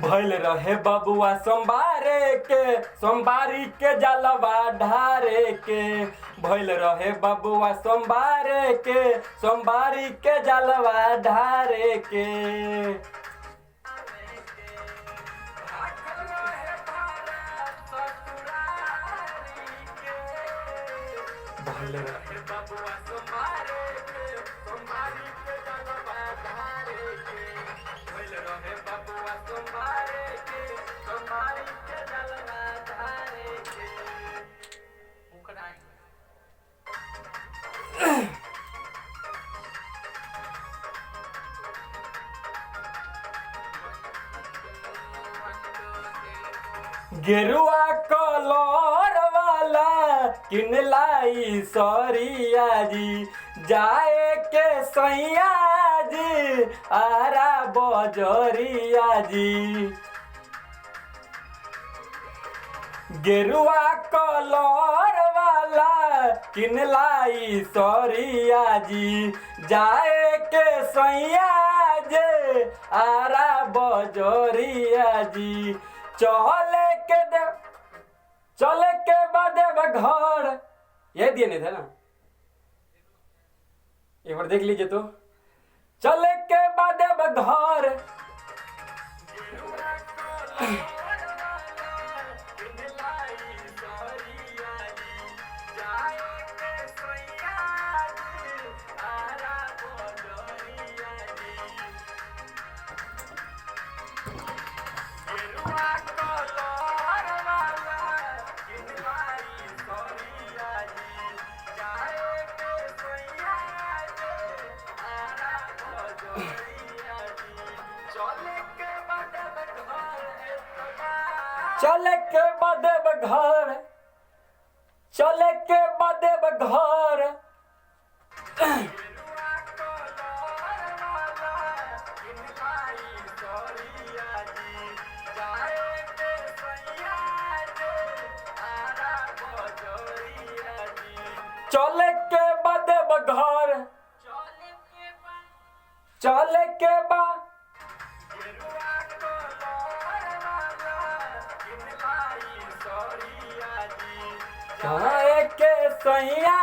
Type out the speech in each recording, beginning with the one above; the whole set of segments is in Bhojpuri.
भइल रहे बबुआ सोमवारे के, सोमवारी के जलवा ढारे के। भइल रहे बबुआ सोमवारे के, सोमवारी के जलवा ढारे के। भइल रहे बबुआ सोमवारे के, सोमवारी के जलवा ढारे के। भइल रहे बबुआ सोमवारे के, सोमवारी के जलवा ढारे के। गेरुआ कलर वाला किन लाई सरिया जी, जाए के सैया जी आरा बजरिया जी। गेरुआ कलर वाला किन लाई सरिया जी, जाए के सैया जे आरा बजरिया जी। चले के दे, चले के बाद घर, ये दिए नहीं थे ना, एक बार देख लीजिए तो। चले के बाद घर, चले के बाद घर, चले के बाद घर। चले के बाद घर, चले के बाद के सैया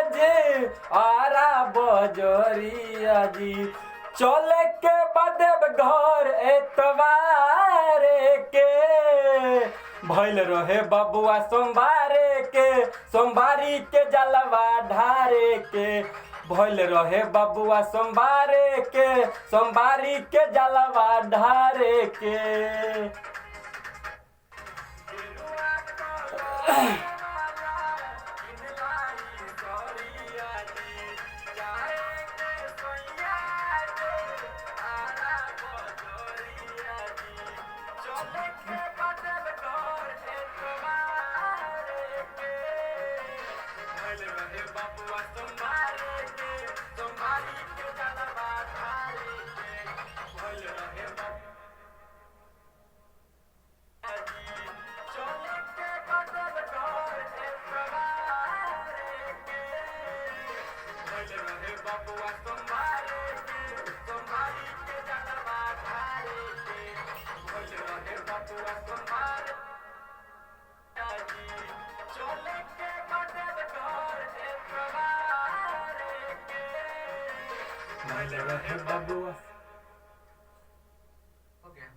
जी आरा बजरिया जी। चले के बाद घर एतवार के, भइल रहे बबुआ सोमवारे के, सोमवारी के जलवा ढारे के। भइल रहे बबुआ सोमवारे के, सोमवारी के जलवा ढारे के। बबुआ हो गया।